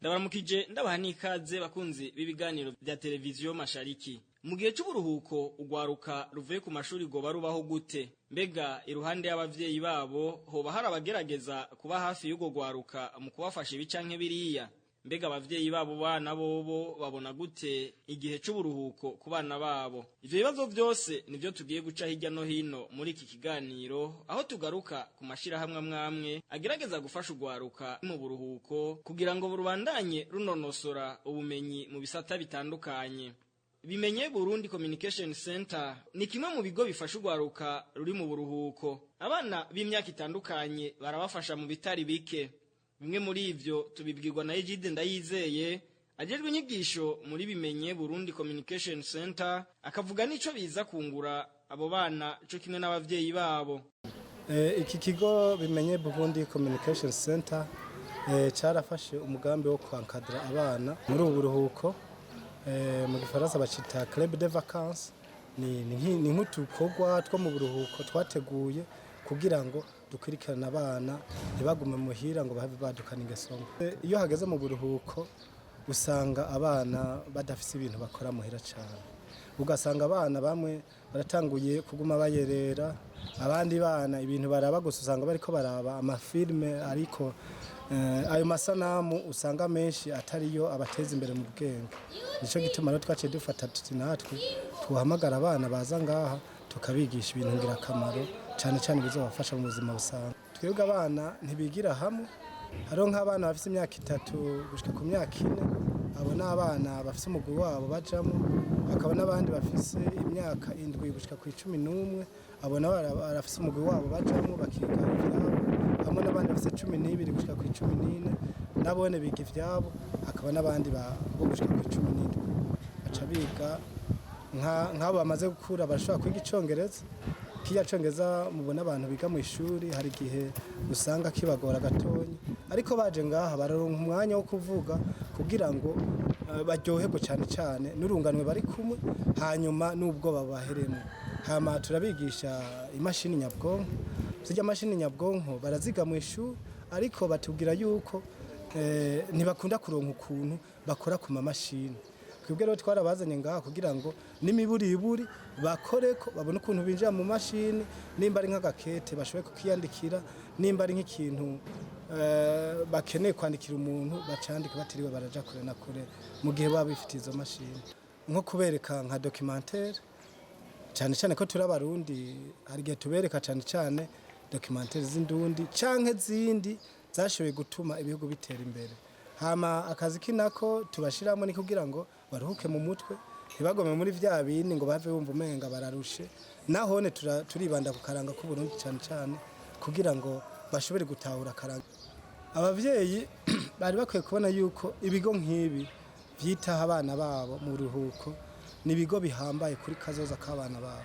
Ndabaramukije, ndabaha n'ikaze, bakunzi b'ibiganiro bya Televiziyo Mashariki. Mu gihe c'uburuhuko, ugwaruka ruvuye ku mashuri goba rubaho gute? Mbega iruhande y'abavyeyi babo hoba hari abagerageza kuba hafi y'urwo gwaruka mu kubafasha ibi canke biriya? Mbega abavyeyi babo bana bobo babona gute igihe c'uburuhuko ku bana babo? Ivyo bibazo vyose nivyo tugiye guca hirya no hino muri iki kiganiro, aho tugaruka ku mashirahamwe amwamwe agerageza gufasha ugwaruka mu buruhuko kugira ngo rubandanye runonosora ubumenyi mu bisata bitandukanye. Bimenye Burundi Communication Center ni kimwe mu bigo bifasha ugwaruka ruri mu buruhuko. Abana b'imyaka itandukanye barabafasha mu bitari bike. Bimwe muri ivyo tubibwirwa na Egide Ndayizeye, ajejwe inyigisho muri Bimenye Burundi Communication Center, akavuga n'ico biza kungura abo bana co kimwe n'abavyeyi babo. Iki kigo Bimenye Burundi Communication Center carafashe umugambi wo kwankadira abana muri ubu buruhuko. Mu gifaransa bacita club de vacances. Ni nk'utukorwa two mu buruhuko twateguye kugira ngo dukurikirane abana, ntibagume muhira ngo bahave badukana ingeso mbi. Iyo hageze mu buruhuko, usanga abana badafise ibintu bakora muhira cyane, ugasanga abana bamwe baratanguye kuguma bayerera. Abandi bana ibintu baraba gusa, usanga bariko baraba amafilme, ariko ayo masanamu usanga menshi atariyo abateza imbere mu bwenge. Nico gituma rero twaciye dufata tuti natwe tuhamagara abana baza ngaha, tukabigisha ibintu ngirakamaro, cyane cyane bizobafasha mu buzima busanzwe. Twebwe abana ntibigira hamwe. Hariho nk'abana bafise imyaka 3 gushika ku myaka 4, abo ni abana bafise umugwi wabo bajamo. Hakaba n'abandi bafise imyaka 7 gushika ku 11, abo nabo barafise umugwi wabo bajamo, bakiga ivyabo hamwe n'abandi bafise 12 gushika ku 14, nabone biga ivyabo. Hakaba n'abandi bo gushika ku 17 baca biga nk'abo bamaze gukura, barashobora kwiga icongereza. Kiriya congereza mubona abantu biga mu ishuri, hari igihe usanga kibagora gatonya, ariko baje ngaha bararonka umwanya wo kuvuga kugira ngo baryoherwe, cyane cyane n'urunganwe bari kumwe, hanyuma n'ubwo babaheremo. Hama turabigisha imashini nyabwonko. Zirya mashini nyabwonko baraziga mu ishuri, ariko batubwira yuko ntibakunda kuronka ukuntu bakora ku mamashini. Twebwe rero twarabazanye ngaha kugira ngo n'imiburiburi bakoreko, babone ukuntu binjira mu mashini, nimba ari nk'agakete bashoboye kukiyandikira, nimba ari nk'ikintu bakeneye kwandikira umuntu, bacandika batiriwe baraja kure na kure mu gihe baba bifitiye izo mashini. Nko kubereka nka documentaire, cyane cyane ko turi Abarundi, hari igihe tubereka cyane cyane documentaire z'indundi canke zindi zashoboye gutuma ibihugu bitera imbere. Hama akazi kinako tubashiramo ni kugira ngo baruhuke mu mutwe, ntibagome muri vya bindi ngo bave bumva umenga bararushe. Nahone turibanda ku karanga k'Uburundi cyane cyane kugira ngo bashobore gutahura akaranga. Abavyeyi bari bakwiye kubona yuko ibigo nk'ibi vyitaho abana babo mu ruhuko ni ibigo bihambaye kuri kazoza k'abana babo,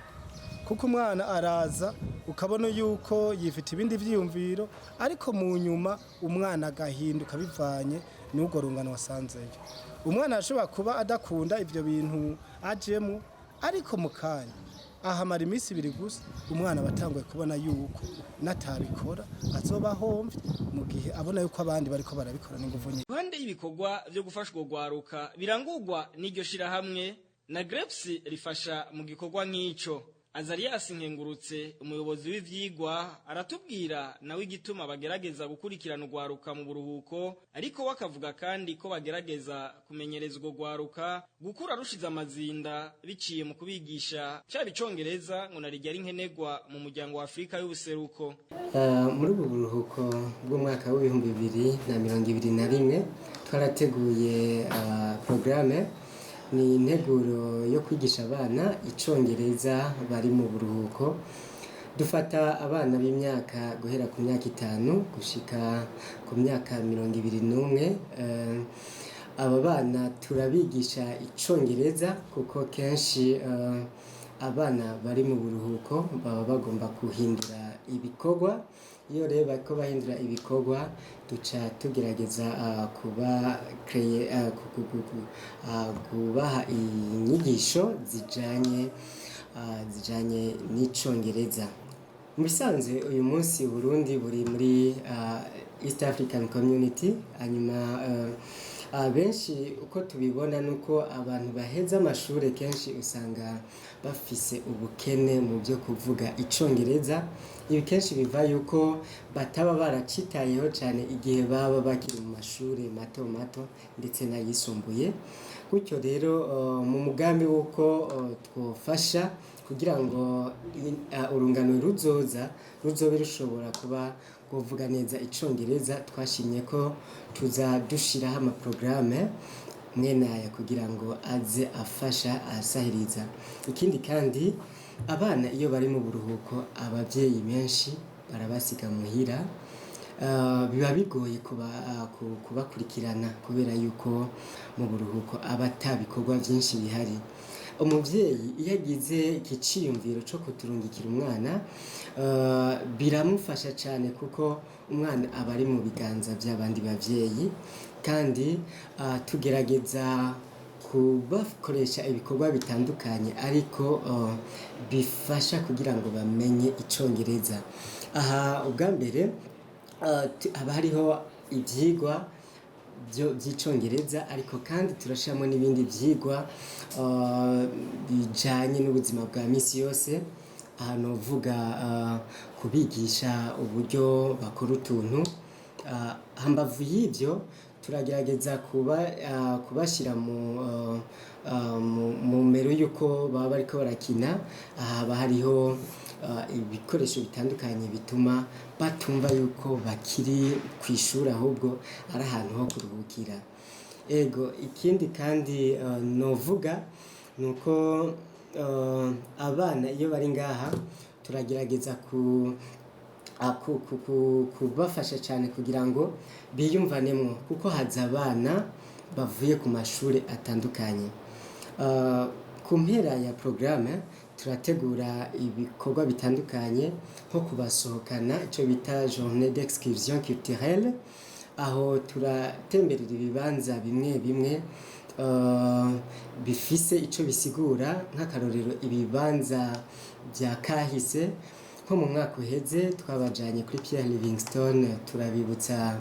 kuko umwana araza ukabona yuko yifite ibindi vyiyumviro, ariko mu nyuma umwana agahinduka bivanye n'urwo rungano wasanzeyo. Umwana arashobora kuba adakunda ivyo bintu ajemo, ariko mu kanya ahamara iminsi 2 gusa, umwana aba atanguye kubona yuko natabikora azoba ahomvye, mu gihe abona yuko abandi bariko barabikora n'inguvu nyinshi. Iruhande y'ibikorwa vyo gufasha urwo rwaruka birangurwa n'iryo shirahamwe, na Greps rifasha mu gikorwa nk'ico. Azarias Nkengurutse, umuyobozi w'ivyigwa, aratubwira nawe igituma bagerageza gukurikirana urwaruka mu buruhuko, ariko we akavuga kandi ko bagerageza kumenyereza urwo rwaruka gukura rushize amazinda biciye mu kubigisha caba icongereza, ngo narirya ari nkenerwa mu muryango wa Afrika y'Ubuseruko. Muri ubu buruhuko bw'umwaka w'2021 twarateguye porogaramu. Ni integuro yo kwigisha abana icongereza bari mu buruhuko. Dufata abana b'imyaka guhera ku myaka 5 gushika ku myaka 21. Aba bana turabigisha icongereza kuko kenshi abana bari mu buruhuko baba bagomba guhindura ibikorwa. Iyo rero bariko bahindura ibikorwa, duca tugerageza kuba créer, kubaha inyigisho zijanye n'icongereza. Mu bisanzwe uyu munsi Burundi buri muri East African Community. Hanyuma Benshi uko tubibona nuko abantu baheza amashure kenshi usanga bafise ubukene mu byo kuvuga icongereza. Ibi kenshi biva yuko bataba baracitayeho cane igihe baba bakiri mu mashure mato mato ndetse n'ayisumbuye. Gutyo rero mu mugambi w'uko twofasha kugira ngo urungano ruzoza ruzobe rushobora kuba kuvuga neza icongereza, twashimye ko tuza dushiraho amaporogaramu mwene aya kugira ngo aze afasha asahiriza. Ikindi kandi, abana iyo bari mu buruhuko abavyeyi benshi barabasiga muhira. Biba bigoye kubakurikirana kubera yuko mu buruhuko aba ata bikorwa vyinshi bihari. Umuvyeyi iyo agize igiciyumviro co kuturungikira umwana, biramufasha cane kuko umwana aba ari mu biganza vy'abandi bavyeyi, kandi tugerageza kubakoresha ibikorwa bitandukanye ariko bifasha kugira ngo bamenye icongereza. Aha ubwa mbere haba hariho ivyigwa vy'icongereza, ariko kandi turashiramwo n'ibindi vyigwa bijanye n'ubuzima bwa misi yose. Aha novuga kubigisha uburyo bakora utuntu. Hambavu y'ivyo turagerageza kubashira mu mero y'uko baba bariko barakina. Aha haba hariho ibikoresho bitandukanye bituma batumva yuko bakiri kw'ishure ahubwo ari ahantu ho kuruhukira. Ego, ikindi kandi novuga nuko abana iyo bari ngaha turagerageza kubafasha cane kugira ngo biyumvanemwo, kuko haza abana bavuye ku mashure atandukanye. Ku mpera ya porogaramu turategura ibikorwa bitandukanye nko kubasohokana, ico bita journée d'excursion culturelle, aho turatemberera ibibanza bimwe bimwe bifise ico bisigura, nk'akarorero ibibanza vya kahise. Nko mu mwaka uheze twabajanye kuri Pierre Livingstone, turabibutsa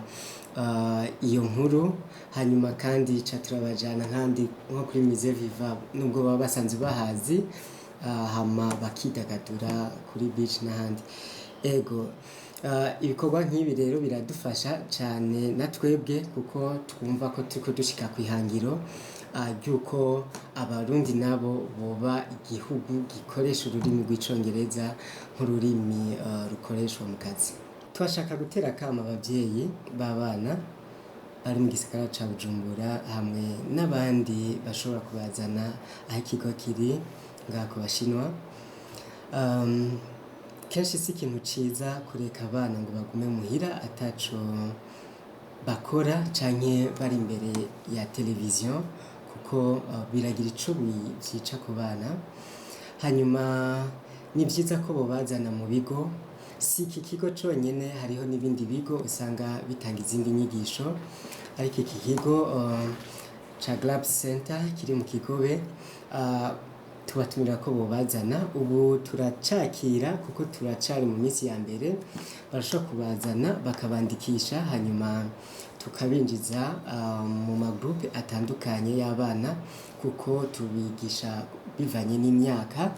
iyo nkuru, hanyuma kandi ca turabajana nkandi nko kuri Musée Vivant nubwo baba basanzwe bahazi, hama bakidagadura kuri beach n'ahandi. Ego, ibikorwa nk'ibi rero biradufasha cane na twebwe kuko twumva ko turiko dushika kw'ihangiro ry'uko abarundi nabo boba igihugu gikoresha ururimi rw'icongereza nk'ururimi rukoreshwa mu kazi. Twashaka gutera akamo abavyeyi b'abana bari mu gisagara ca Bujumbura hamwe n'abandi bashobora kubazana aho ikigo kiri ngaha ku Bashinwa. Kenshi si ikintu ciza kureka abana ngo bagume muhira ataco bakora canke bari imbere ya televiziyo, kuko biragira ico vyica ku bana. Hanyuma ni vyiza ko bobazana mu bigo, si iki kigo conyene, hariho n'ibindi bigo usanga bitanga izindi nyigisho, ariko iki kigo ca Glab Center kiri mu Kigobe, tubatumira ko bobazana. Ubu turacakira kuko turacari mu minsi ya mbere, barashobora kubazana bakabandikisha, hanyuma tukabinjiza mu magroupe atandukanye y'abana, kuko tubigisha bivanye n'imyaka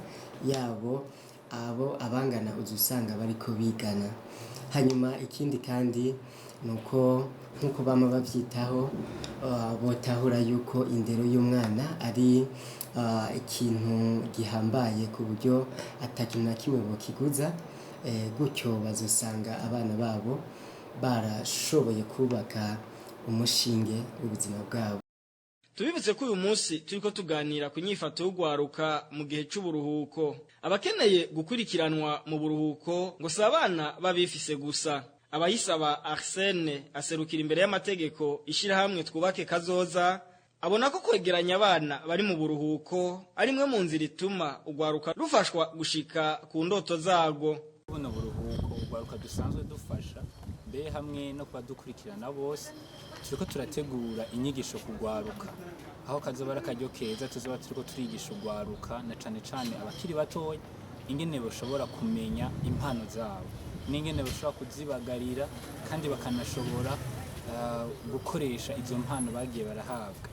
yabo, abo abangana uza usanga bariko bigana. Hanyuma ikindi kandi nuko nkuko bama bavyitaho, botahura yuko indero y'umwana ari ikintu gihambaye ku buryo ata kintu na kimwe bokiguza. Gutyo bazosanga abana babo barashoboye kubaka umushinge w'ubuzima bwabo. Tubibutse ko uyu munsi turiko tuganira ku nyifato y'ugwaruka mu gihe c'uburuhuko. Abakeneye gukurikiranwa mu buruhuko ngo si abana babifise gusa. Abayisaba Arsene aserukira imbere y'amategeko ishirahamwe Twubake Kazoza, abona ko kwegeranya abana bari mu buruhuko ari imwe mu nzira ituma ugwaruka rufashwa gushika ku ndoto zarwo. Buno buruhuko ugwaruka dusanzwe dufasha mbe hamwe no kuba dukurikirana bose, turiko turategura inyigisho kugwaruka, aho kazoba ari akaryo keza tuzoba turiko turigisha ugwaruka na cane cane abakiri batoya ingene bashobora kumenya impano zabo n'ingene bashobora kuzibagarira, kandi bakanashobora gukoresha izo mpano bagiye barahabwa.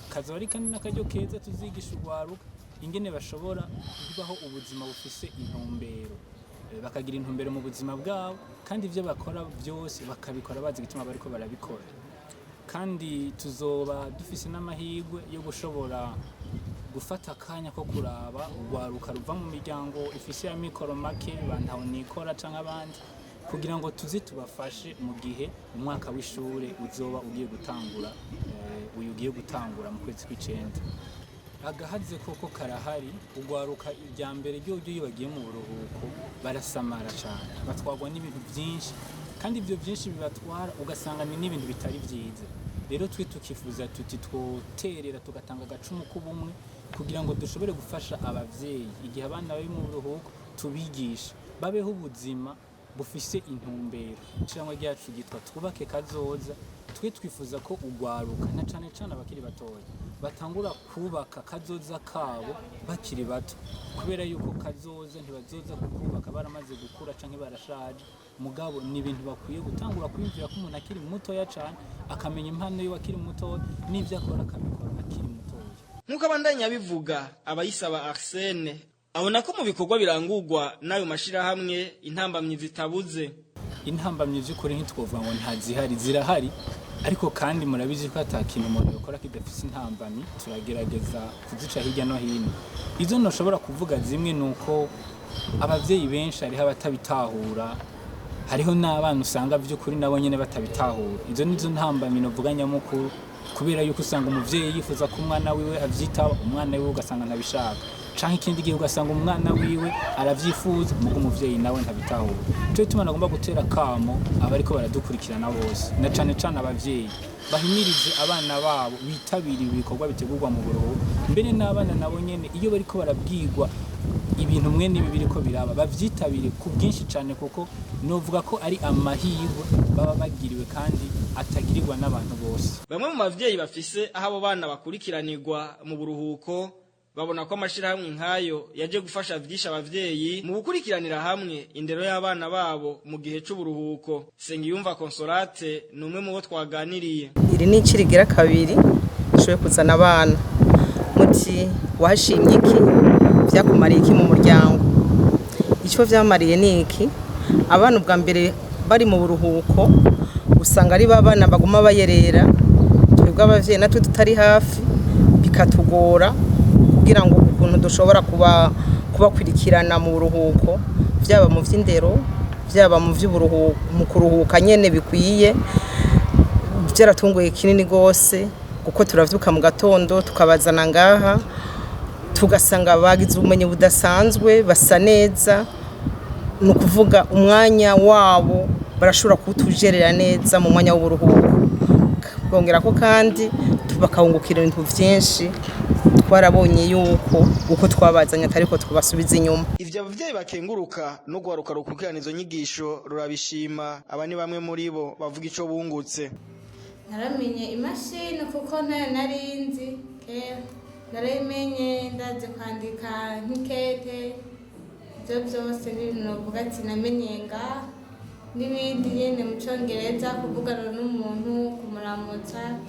Kazoba ari kandi n'akaryo keza tuzigisha urwaruka ingene bashobora kubaho ubuzima bufise intumbero, bakagira intumbero mu buzima bwabo, kandi ivyo bakora byose bakabikora bazi igituma bariko barabikora. Kandi tuzoba dufise n'amahirwe yo gushobora gufata akanya ko kuraba urwaruka ruva mu miryango ifise amikoro make, bantaho nikora canke abandi, kugira ngo tuze tubafashe mu gihe umwaka w'ishure uzoba ugiye gutangura, uyu ugiye gutangura mu kwezi kw'icenda. Agahaze koko karahari. Urwaruka irya mbere ryoryo iyo bagiye mu buruhuko barasamara cane, batwarwa n'ibintu byinshi, kandi ibyo byinshi bibatwara ugasanga ni n'ibintu bitari byiza. Rero twe tukifuza tuti twoterera tugatanga agacumu k'ubumwe kugira ngo dushobore gufasha abavyeyi igihe abana bari mu buruhuko, tubigishe babeho ubuzima bufise intumbero. Ishirahamwe ryacu ryitwa Twubake Kazoza. Twe twifuza ko urwaruka na cane cane abakiri batoya batangura kubaka kazoza kabo bakiri bato, kubera yuko kazoza ntibazoza kukubaka baramaze gukura canke barashaje. Mugabo ni ibintu bakwiye gutangura kwiyumvira ko umuntu akiri mutoya cane akamenya impano yiwe akiri mutoya, n'ivyo akora akabikora akiri mutoya. Nk'uko abandanya abivuga, Abayisaba Arsene abona ko mu bikorwa birangurwa n'ayo mashirahamwe intambamyi zitabuze. Intambamyi by'ukuri ntitwovuga ngo ntazihari, zirahari, ariko kandi murabizi ko ata kintu umuntu yakora kidafise intambamyi. Turagerageza kuzica hirya no hino. Izo ntoshobora kuvuga zimwe ni uko abavyeyi benshi hariho abatabitahura, hariho n'abana usanga by'ukuri nabo nyene batabitahura. Izo nizo ntambamyi novuga nyamukuru, kubera yuko usanga umuvyeyi yifuza ko umwana wiwe avyitaba, umwana wiwe ugasanga ntabishaka, canke ikindi gihe ugasanga umwana wiwe aravyifuza mugo umuvyeyi nawe ntabitahura. Nico gituma nagomba gutera kamo abariko baradukurikirana bose, na cane cane abavyeyi, bahimirize abana babo bitabira ibikorwa bitegurwa mu buruhuko. Mbere n'abana nabo nyene iyo bariko barabwirwa ibintu mwene ibi biriko biraba, bavyitabire ku bwinshi cane, kuko novuga ko ari amahirwe baba bagiriwe kandi atagirirwa n'abantu bose. Bamwe mu bavyeyi bafise aho abo bana bakurikiranirwa mu buruhuko babona ko amashirahamwe nk'ayo yaje gufasha vyinshi abavyeyi mu gukurikiranira hamwe indero y'abana babo mu gihe c'uburuhuko. Sengiyumva Consolate ni umwe mu bo twaganiriye. Iri ni ici rigira kabiri dushoboye kuzana abana. Muti washimye iki? Vyakumariye iki mu muryango? Icyo vyamariye ni iki? Abana ubwa mbere bari mu buruhuko usanga ari ba bana baguma bayerera, twebwe abavyeyi natwe tutari hafi bikatugora kugira ngo ukuntu dushobora kubakurikirana mu buruhuko, vyaba mu vy'indero, vyaba mu vy'uburuhuko, mu kuruhuka nyene bikwiye. Byaratunguye kinini gose, kuko turavyuka mu gatondo tukabazana ngaha, tugasanga bagize ubumenyi budasanzwe, basa neza. Ni ukuvuga umwanya wabo barashobora kuwutujerera neza mu mwanya w'uburuhuko. Bongera ko kandi bakahungukira ibintu vyinshi. Twarabonye yuko uko twabazanye atari ko twabasubiza inyuma. Ivyo abavyeyi bakenguruka no guharuka rukurikirana izo nyigisho rurabishima. Aba ni bamwe muri bo bavuga ico bungutse. Naramenye imashini kuko ntayo nari nzi kera. Narayimenye, ndazi kwandika nk'ikete. Ibyo byose ni ibintu novuga ati namenye ngaha, n'ibindi nyene mu Congereza, kuvugana n'umuntu, kumuramutsa,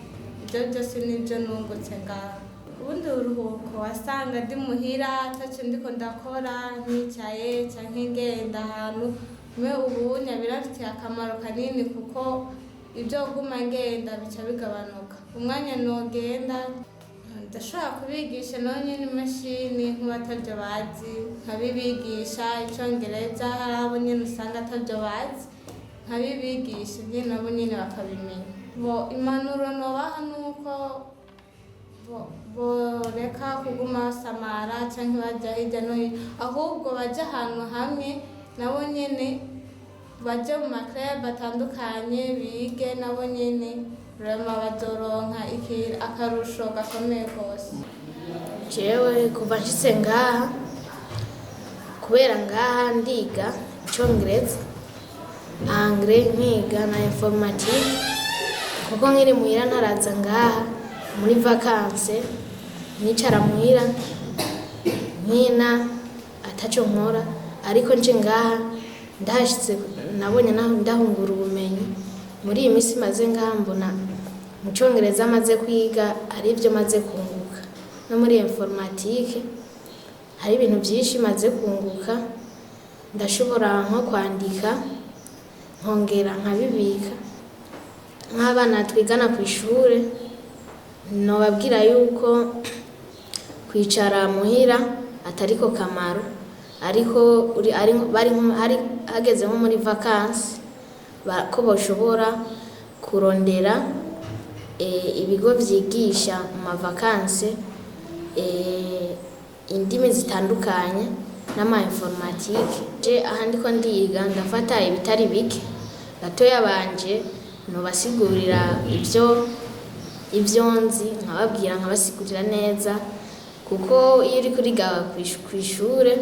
ibyo byose nibyo nungutse ngaha. Ubundi buruhuko wasanga ndi muhira ataco ndiko ndakora, nicaye canke ngenda ahantu mwe. Ubunya birafitiye akamaro kanini, kuko ibyo guma ngenda bica bigabanuka umwanya nogenda. Ndashobora kubigisha naho nyene imashini nk'abatavyo bazi, nkabibigisha Icongereza. Hari abo nyene usanga atavyo bazi, nkabibigisha nyene nabo nyene bakabimenya. Bo impanuro nobaha nuko boreka kuguma basamara canke baja hirya no hino, ahubwo baje ahantu hamwe nabo nyene, baje mu ma club atandukanye, bige nabo nyene. Rema bazoronka akarusho gakomeye gose. Jewe kuva nshitse ngaha, kubera ngaha ndiga Icongereza, anglais, nkiga na informatique, kuko nkiri muhira ntaraza ngaha muri vacances nicara muhira nkina ataco nkora, ariko nje ngaha ndahashitse nabonye ndahungura ubumenyi. Muri iyi minsi maze ngaha, mbona mu cyongereza maze kwiga hari ibyo maze kunguka, no muri informatique hari ibintu byinshi maze kunguka. Ndashobora nko kwandika, nkongera nkabibika. Nk'abana twigana ku ishuri, nobabwira yuko kwicara muhira atariko kamaro, ariko uri ari bari hari hageze nko muri vacances ko bashobora kurondera ibigo vyigisha mu ma vacances indimi zitandukanye n'ama informatique. Je aha ndiko ndiga, ndafata ibitari bike. Batoya banje nobasigurira ibyo nzi, nkababwira, nkabasigurira neza, kuko iyo uri kuriga kw'ishure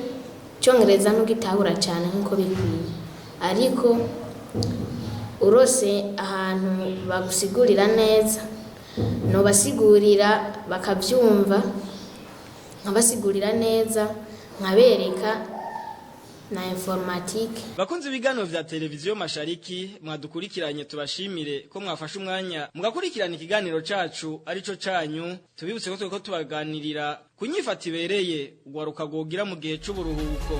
icyongereza ntugitahura cyane nk'uko bikwiye, ariko urose ahantu bagusigurira neza, nobasigurira bakabyumva, nkabasigurira neza, nkabereka na informatique. Bakunzi ibiganiro vya Televiziyo Mashariki mwadukurikiranye, tubashimire ko mwafashe umwanya mugakurikirana ikiganiro cacu arico canyu. Tubibutse ko turiko tubaganirira ku nyifato ibereye ugwaruka rwogira mu gihe c'uburuhuko.